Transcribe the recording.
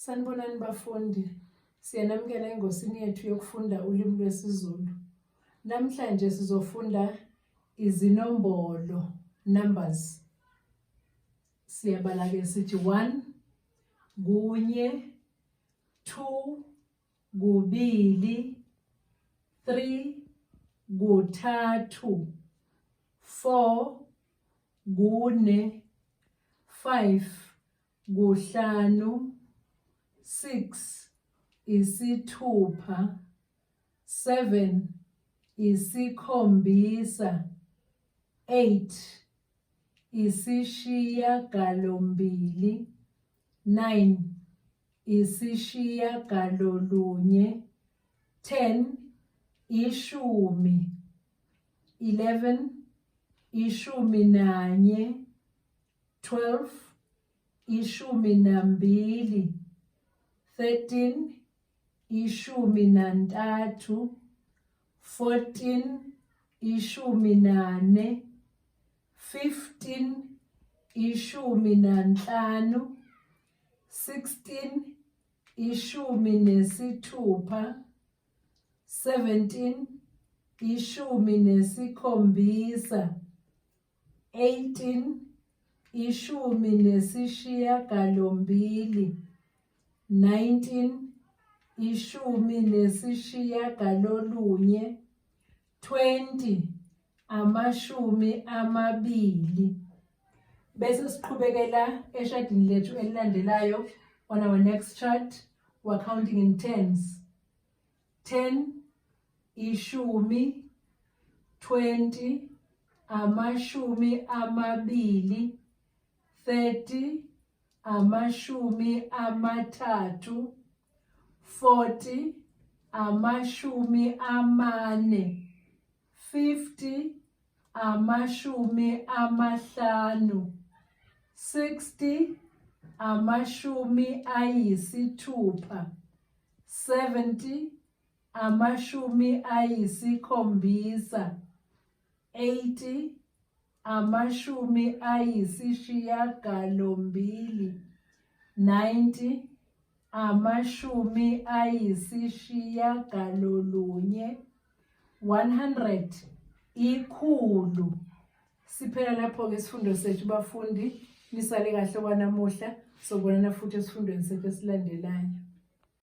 Sanibonani bafundi, siyanamukela engosini yethu yokufunda ulimi lwesiZulu. Namhlanje sizofunda izinombolo, numbers. Siyabala ke sithi 1 kunye, 2 kubili, 3 kuthathu, 4 kune, 5 kuhlanu, 6 isithupha, 7 isikhombisa, 8 isishiyagalombili, 9 isishiyagalolunye, 10 ishumi, 11 11, 12 12, 13 13, 14 14, 15 15, 16 16, 17 17, 18 18, 19 19, 20 20. Bese siqhubekela eshadini lethu elilandelayo. On our next chart, we're counting in tens. 10 ishumi, 20 20, 30 30, 40 40, 50 50, 60 60, 70 70, 80 80, 90 90, 100 100. Siphela lapho-ke isifundo sethu bafundi, nisale kahle kwanamuhla, sobonana futhi esifundweni sethu esilandelayo.